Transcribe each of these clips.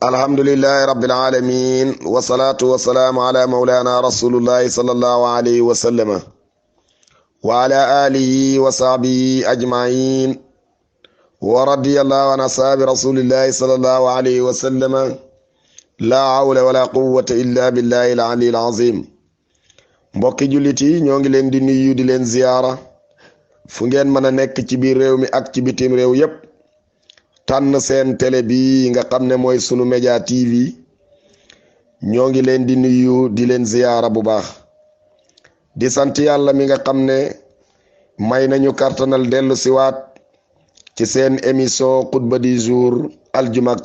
alhamdulillahi rabbil alamin wasalaatu wasalaamu ala maulana rasulullahi sallallahu alayhi wa sallama wa ala alihi wa sahbihi ajmain wa radiyallahu an ashabi rasulillahi sallallahu alayhi wa sallama la hawla wala quwwata illa billahi al-ali al-azim. mbokki jullit yi ñoo ngi leen di nuyu di leen ziyaara fu ngeen mën a nekk ci biir réew mi ak ci bitim réew yépp tànn seen télé bi nga xam ne mooy Sunu Média TV ñoo ngi leen di nuyu di leen ziyaara bu baax di sant yàlla mi nga xam ne may nañu kartanal dellu siwaat ci seen émission xutba du jour aljuma ak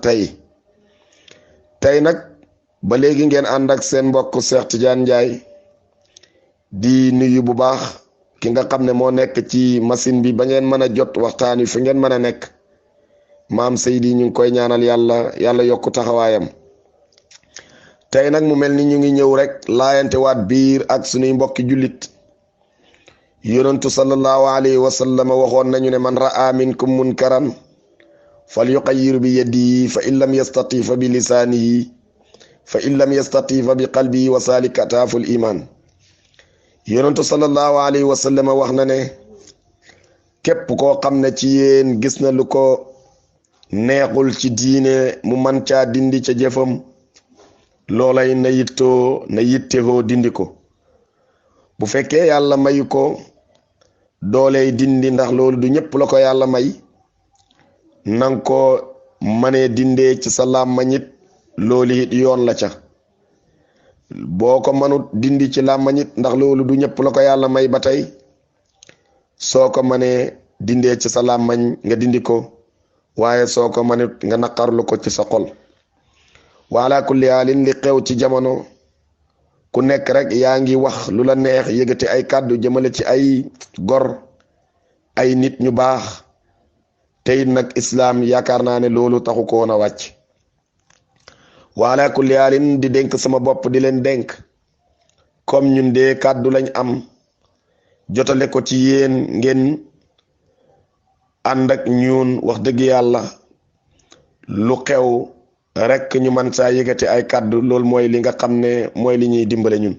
tey nag ba léegi ngeen ànd ak seen mbokk Cheikh Tidiane Ndiaye di nuyu bu baax ki nga xam ne moo nekk ci machine bi ba ngeen mën a jot waxtaan wi fi ngeen mën a nekk maam Seydi ñu ngi koy ñaanal yàlla yokku taxawaayam. tey nag mu mel ni ñu ngi ñëw rek laayante waat biir ak sunuy mbokki jullit yonentu sallallahu alayhi wa sallam waxoon nañu ne man ra'a minkum munkaran fal yuqayyir bi yadihi fa in lam yastati fa bi lisaanihi fa in lam yastati fa bi qalbihi wa zalika ataaful iman. yonentu sallallahu alayhi wa sallam wax na ne képp koo xam ne ci yéen gis na lu ko neexul ci diine mu man caa dindi ca jëfam loolay na yittewoo dindi ko. bu fekkee yàlla mayu ko dooley dindi ndax loolu du ñëpp la ko yàlla may nang ko manee dindee ci sa làmmañ it loolu it yoon la ca. boo ko manut dindi ci làmmañ it ndax loolu du ñëpp la ko yàlla may ba tey soo ko manee dindee ci sa làmmañ nga dindi ko waaye soo ko manut nga naqarlu ko ci sa xol. wala kulli haalin li xew ci jamono ku nekk rek yaa ngi wax lu la neex yëgati ay kàddu jëmale ci ay gor ay nit ñu baax tey nag islaam yaakaar naa ne loolu taxu ko woon a wàcc. wala kulli haalin di dénk sama bopp di leen dénk comme ñun de kàddu lañ am jotale ko ci yéen ngeen ànd ak ñun wax dëgg yàlla lu xew rek ñu man saa yëgati ay kàddu loolu mooy li nga xam ne mooy li ñuy dimbale ñun.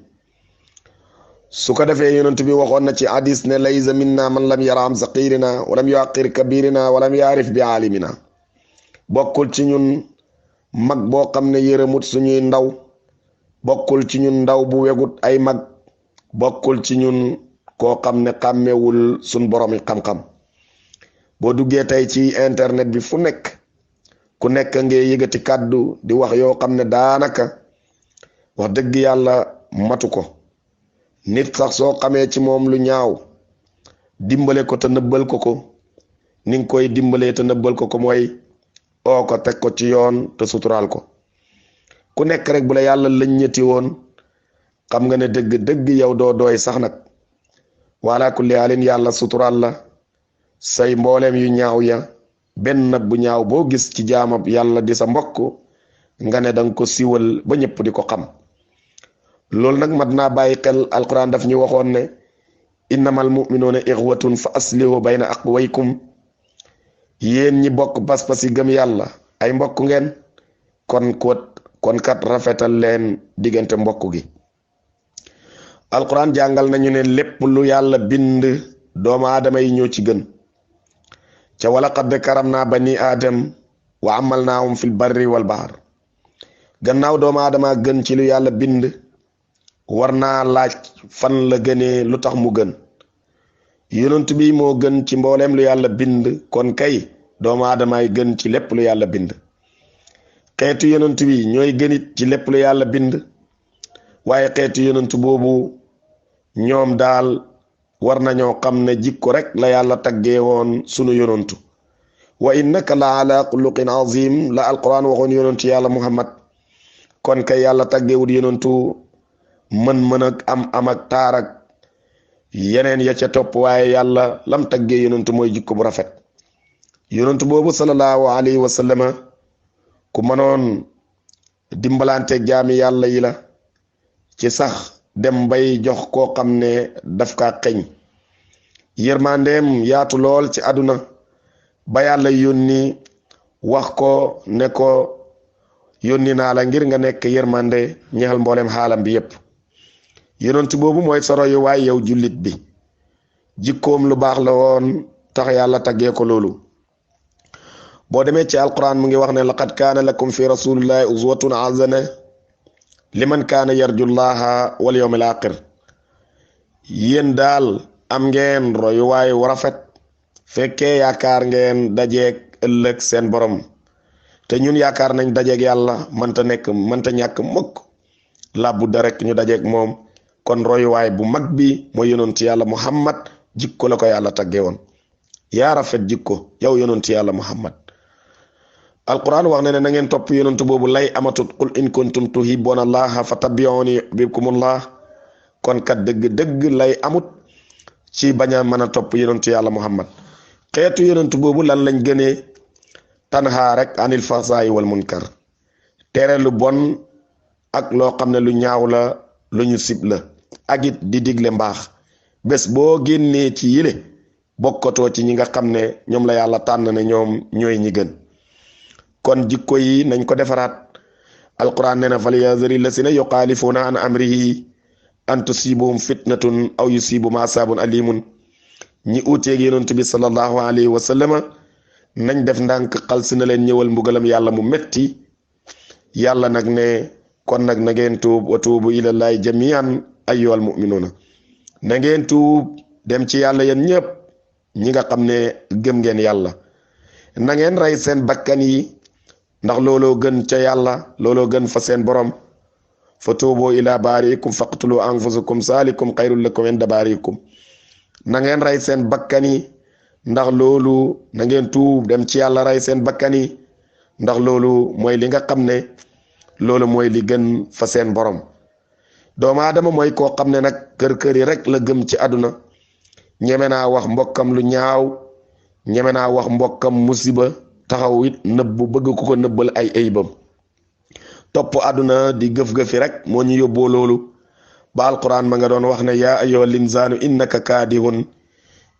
su ko defee yonent bi waxoon na ci hadis ne laysa minna man lam yaram saqirina walam yuaqir kabirina walam yaarif bi alimina. bokkul ci ñun mag boo xam ne yërëmut suñuy ndaw, bokkul ci ñun ndaw bu wegut ay mag, bokkul ci ñun koo xam ne xàmmewul suñ boromi xam-xam. boo duggee tey ci internet bi fu nekk ku nekk ngee yëgati kàddu di wax yoo xam ne daanaka wax dëgg yàlla matu ko. nit sax soo xamee ci moom lu ñaaw dimbale ko te nëbbal ko ni nga koy dimbalee te nëbbal ko mooy oo ko teg ko ci yoon te suturaal ko. ku nekk rek bu la yàlla lëññati woon xam nga ne dëgg yow doo dooy sax nag. wala kulli haalin yàlla suturaal la say mbooleem yu ñaaw ya benn bu ñaaw boo gis ci jaamab yàlla di sa mbokk nga ne danga ko siwal ba ñëpp di ko xam. loolu nag mat naa bàyyi xel. alquran daf ñu waxoon ne innamal mu'minuuna ixwatun fa aslihu bayna aqwaykum. yéen ñi bokk pas-pas yi gëm yàlla ay mbokk ngeen kon kat rafetal leen diggante mbokk gi. alquran jàngal nañu ne lépp lu yàlla bind doomu aadama yi ñoo ci gën. ca wala qad karamna bani aadam wa amalnaahum fil barri wal bahr. gannaaw doomu aadama gën ci lu yàlla bind war naa laaj fan la gënee lu tax mu gën. yonent bi moo gën ci mbooleem lu yàlla bind kon kay doomu aadama yi gën ci lépp lu yàlla bind. xeetu yonent bi ñooy gënit ci lépp lu yàlla bind waaye xeetu yonent boobu ñoom daal war nañoo xam ne jikko rek la yàlla taggee woon sunu yonantu. wa innaka la ala xuluqin azim la alquran waxoon yonantu yàlla muhammad. kon kay yàlla taggeewut yonantu mën ak am ak taar ak yeneen ya ca topp waaye yàlla lam taggee yonantu mooy jikko bu rafet. yonantu boobu sallallahu alayhi wa sallama ku mënoon dimbalante jaami yàlla yi la ci sax dem bay jox koo xam ne daf kaa xeñ. yërmandeem yaatu lool ci àdduna ba yàlla yónni wax ko ne ko yónni naa la ngir nga nekk yërmande ñexal mboolem xaalam bi yépp yonent boobu mooy sa royuwaay yow jullit bi jikkoom lu baax la woon tax yàlla taggee ko loolu boo demee ci alquran mu ngi wax ne laqad kaana lakum fi rasulillahi uswatun hasana liman kaana yarjullaha wal yawmil aaxir yéen daal am ngeen royuwaay wu rafet fekkee yaakaar ngeen dajeeg ëllëg seen borom te ñun yaakaar nañ dajeeg yàlla mënta ñàkk mukk làbbu da rek ñu dajeeg moom kon royuwaay bu mag bi mooy yonent yàlla muhammad jikko la ko yàlla tagge woon yaa rafet jikko yow yonent yàlla muhammad alquran wax ne na ngeen topp yonent boobu lay amatut qul in kuntum tuhibbuna allaha fattabi'uni yuhbibkumullah kon kat dëgg lay amut ci bañ a mën a topp yonent yàlla muhammad xeetu yonent boobu lan lañ gënee tanha rek anil fahsaayi wal munkar tere lu bon ak loo xam ne lu ñaaw la lu ñu sib la ak it di digle mbaax bés boo génnee ci yile bokkatoo ci ñi nga xam ne ñoom la yàlla tànn ne ñoom ñooy ñi gën kon jikko yi nañ ko defaraat alquran nee na falyahzari lasina yuxaalifuuna an amrihi an tusibuhum fitnatun aw yusibuhum asaabun alimun ñi uuteeg yonent bi sallallahu alayhi wa sallama nañ def ndànk xalsi na leen ñëwal mbugalam yàlla mu metti yàlla nag ne kon nag na ngeen tuub wa tuubu ilallahi jamian ayyuhal mu'minuuna na ngeen tuub dem ci yàlla yéen ñëpp ñi nga xam ne gëm ngeen yàlla na ngeen rey seen bakkan yi ndax looloo gën ca yàlla looloo gën fa seen borom fa tuubu ila baarikum faqtulu anfusakum saalikum xayrul lakum inda baarikum na ngeen rey seen bakkan yi ndax loolu na ngeen tuub dem ci yàlla rey seen bakkan yi ndax loolu mooy li nga xam ne loolu mooy li gën fa seen borom doomu aadama mooy koo xam ne nag kër yi rek la gëm ci àdduna ñeme naa wax mbokkam lu ñaaw ñeme naa wax mbokkam musiba taxaw it nëbbu bëgg ku ko nëbbal ay ayibam topp àdduna di gëf-gëfi rek moo ñu yóbboo loolu ba alquran ma nga doon wax ne yaa ayyuhal insaanu innaka kaadihun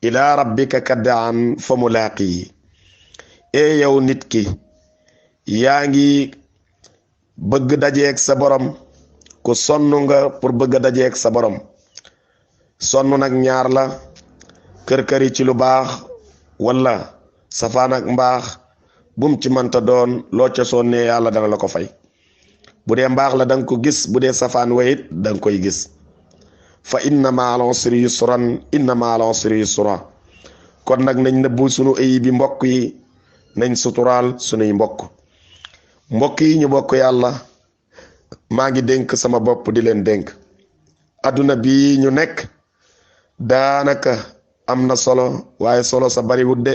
ila rabbika kaddaan fa mulaaqihi yow nit ki yaa ngi bëgg dajeeg sa borom ku sonn nga pour bëgg a dajeeg sa borom sonn nag ñaar la kër yi ci lu baax wala safaan ak mbaax bum ci mënta doon loo ca sonnee yàlla dana la ko fay bu dee mbaax la danga ko gis bu dee safaan wayit danga koy gis fa inna ma'al usri yusran inna ma'al usri yusra kon nag nañ nëbbu sunu ayib bi mbokk yi nañ suturaal sunuy mbokk yi ñu bokk yàlla maa ngi dénk sama bopp di leen dénk adduna bi ñu nekk daanaka am na solo waaye solo sa bariwut de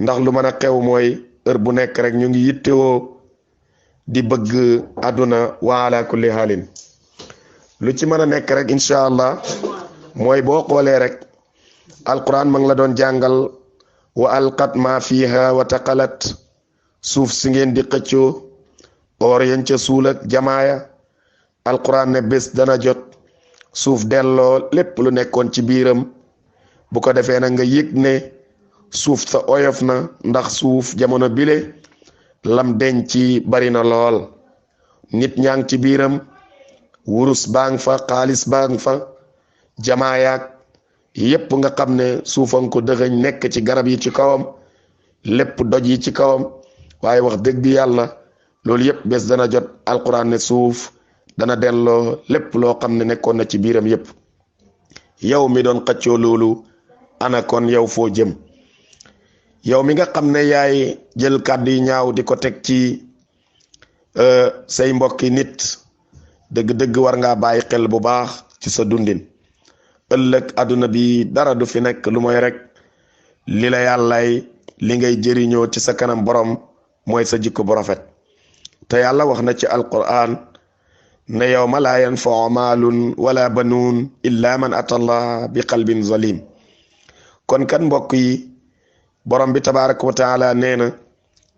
ndax lu mën a xew mooy heure bu nekk rek ñu ngi yittewoo di bëgg adduna wa ala kulli halin lu ci mën a nekk rek incha allah mooy boo xoolee rek alquran ma ngi la doon jàngal wa alqat ma fiha wa taqalat suuf si ngeen di xëccoo or yañ ca suul ak jamaaya alquran ne bés dana jot suuf delloo lépp lu nekkoon ci biiram bu ko defee na nga yëg ne suuf sa oyof na ndax suuf jamono bile lam denc ci bari na lool nit ñaa ngi ci biiram wurus baang fa xaalis baang fa jamaayaak yépp nga xam ne suufan ko dëxëñ nekk ci garab yi ci kawam lépp doj yi ci kawam waaye wax dëgg yàlla loolu yépp bés dana jot alquran ne suuf dana delloo lépp loo xam ne nekkoon na ci biiram yépp yow mi doon xëccoo loolu ana kon yow foo jëm yow mi nga xam ne yaay jël kàddu yi ñaaw di ko teg ci say mbokki nit dëgg-dëgg war ngaa bàyyi xel bu baax ci sa dundin ëllëg àdduna bi dara du fi nekk lu mooy rek li la yàllay li ngay jëriñoo ci sa kanam borom mooy sa jikko bu rafet te yàlla wax na ci alquran ne yawma laa yanfa'u maalun wala banuun illa man ata allah bi qalbin zalim kon kan mbokk yi borom bi tabaraka wa taala nee na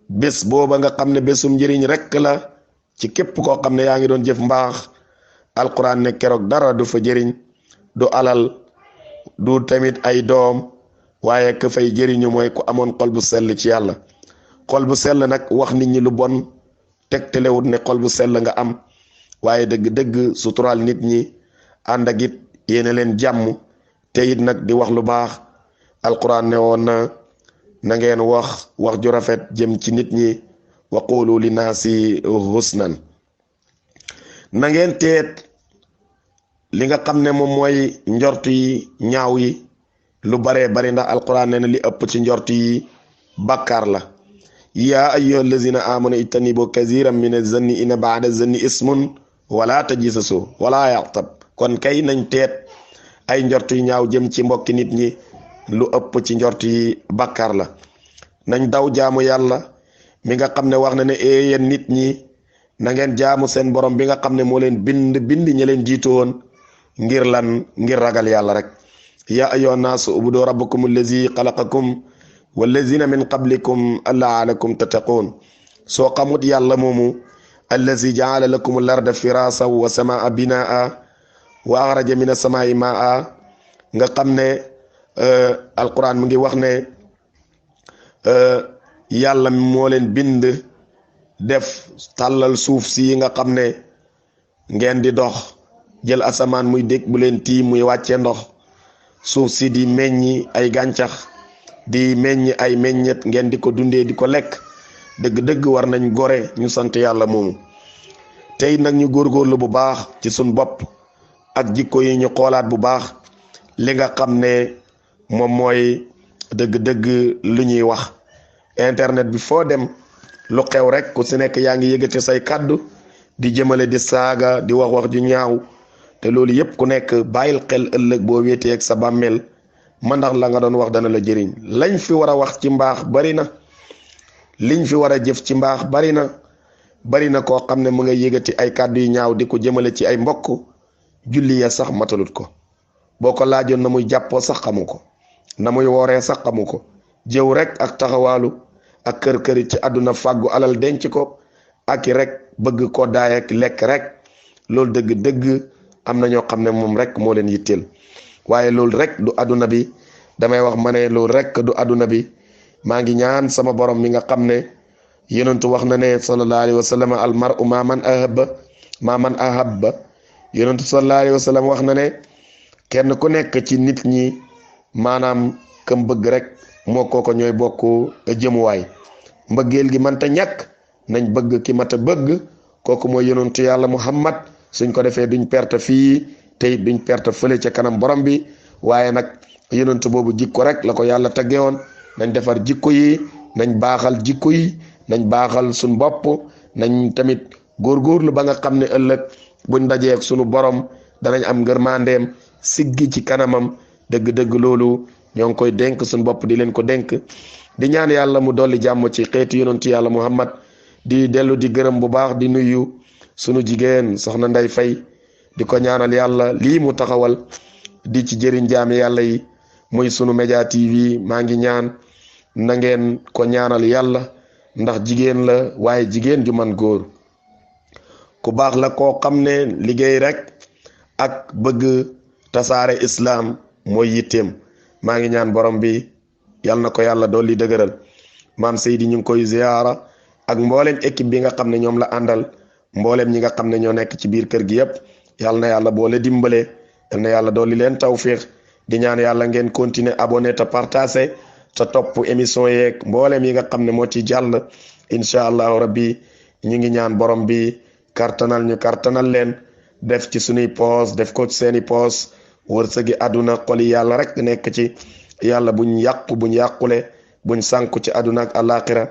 bés booba nga xam ne bésum njëriñ rekk la ci képp koo xam ne yaa ngi doon jëf mbaax alquran ne keroog dara du fa jëriñ du alal du tamit ay doom waaye ka fay jëriñu mooy ku amoon xol bu sell ci yàlla xol bu sell nag wax nit ñi lu bon tegtalewut ne xol bu sell nga am waaye dëgg-dëgg sutural nit ñi ànd ak it yéene leen jàmm te it nag di wax lu baax. alquran ne woon na ngeen wax ju rafet jëm ci nit ñi wa qulu li naasi husnan. na ngeen teet li nga xam ne moom mooy njort yi ñaaw yi lu baree bari ndax alquran ne na li ëpp ci njort yi bàkkaar la. yaa ayyuha allazina amanu ijtanibu kaziran min az-zanni inna ba'da az-zanni ismun wala tajassasu wala yaqtab. kon kay nañ teet ay njort yu ñaaw jëm ci mbokki nit ñi lu ëpp ci njort yi bàkkaar la. nañ daw jaamu yàlla mi nga xam ne wax na ne yéen nit ñi na ngeen jaamu seen borom bi nga xam ne moo leen bind ñi leen jiitu woon ngir lan ngir ragal yàlla rek. yaa ayyuhan naasu ubudu rabbakum allazi xalaqakum wallazina min qablikum la'allakum tattaqun. soo xamut yàlla moomu allazi ja'ala lakum al-arda firaasan wa samaa binaa wa axraja min as-samaa'i maa nga xam ne alquran mu ngi wax ne yàlla moo leen bind def tàllal suuf si nga xam ne ngeen di dox jël asamaan muy dégg bu leen tiim muy wàcce ndox suuf si di meññi ay gàncax di meññi ay meññet ngeen di ko dundee di ko lekk. dëgg-dëgg war nañ gore ñu sant yàlla moomu. tey nag ñu góorgóorlu bu baax ci suñ bopp ak jikko yi ñu xoolaat bu baax li nga xam ne moom mooy dëgg-dëgg lu ñuy wax. internet bi foo dem lu xew rek ku si nekk yaa ngi yëgati say kàddu di jëmale di saaga di wax ju ñaaw te loolu yëpp ku nekk bàyyil xel ëllëg boo wéetee ak sa bàmmeel ma ndax la nga doon wax dana la jëriñ. lañ fi war a wax ci mbaax bari na liñ fi war a jëf ci mbaax bari na koo xam ne mu nga yëgati ay kàddu yu ñaaw di ko jëmale ci ay mbokk julli ya sax matalut ko. boo ko laajoon na muy jàppoo sax xamu ko, na muy wooree sax xamu ko. jëw rek ak taxawaalu ak kër-këri ci àdduna fàggu alal denc ko ak rek bëgg ko daay ak lekk rek. loolu dëgg-dëgg am na ñoo xam ne moom rek moo leen yitteel waaye loolu rek du àdduna bi. damay wax ma ne loolu rek du àdduna bi. maa ngi ñaan sama borom mi nga xam ne yonentu wax na ne sallallahu alayhi wa sallam al mar'u ma man ahabba yonentu sallallahu alayhi wa sallam wax na ne kenn ku nekk ci nit ñi maanaam kam bëgg rek moo kooko ñooy bokk jëmuwaay. mbëggeel gi mënta ñàkk nañ bëgg ki mata bëgg kooku mooy yonentu yàlla Muhammad. suñ ko defee duñ perte fii te duñ perte fële ca kanam borom bi. waaye nag yonentu boobu jikko rek la ko yàlla tagge woon. nañ defar jikko yi nañ baaxal jikko yi nañ baaxal suñ bopp nañ tamit góorgóorlu ba nga xam ne ëllëg buñ dajee ak sunu borom danañ am ngërmandeem siggi ci kanamam. dëgg-dëgg loolu ñoo ngi koy dénk suñ bopp di leen ko dénk di ñaan yàlla mu dolli jàmm ci xeetu yonentu yàlla Muhammad. di dellu di gërëm bu baax di nuyu sunu jigéen soxna Ndey Fay di ko ñaanal yàlla lii mu taxawal di ci jëriñ jaami yàlla yi muy sunu média TV. maa ngi ñaan na ngeen ko ñaanal yàlla ndax jigéen la waaye jigéen ju man góor ku baax la koo xam ne liggéey rek ak bëgg tasaare islaam mooy yitteem. maa ngi ñaan borom bi yal na ko yàlla dolli dëgëral. maam Seydi ñu ngi koy ziyaara ak mboolem équipe bi nga xam ne ñoom la àndal mboolem ñi nga xam ne ñoo nekk ci biir kër gi yëpp yal na yàlla boole dimbale yal na yàlla dolli leen tawfiix. di ñaan yàlla ngeen continuer abonné te partagé te topp émission yeeg mboolem yi nga xam ne moo ci jàll. incha allahu rabbi ñu ngi ñaan borom bi kartanal ñu kartanal leen def ci sunuy poos def ko seeni poos wërsëgi àdduna xoli yàlla rek nekk ci. yàlla buñ yàqule buñ sànku ci àdduna ak àllaaxira.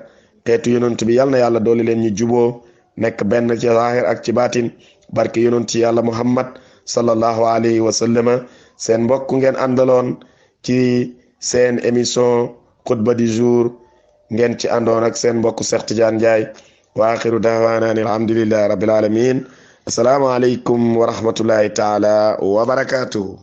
xeetu yonent bi yal na yàlla dooli leen ñu juboo nekk benn ci zaahir ak ci baatin barke yonent ci yàlla Muhammad sallallahu alayhi wa sallama. seen mbokk ngeen àndaloon ci seen émission xutba du jour ngeen ci àndoon ak seen mbokk Cheikh Tidiane Ndiaye. wa axiru daawaana an alhamdulillahi rabbil alamin. assalaamu aleykum wa rahmatullahi taala wa barakatuhu.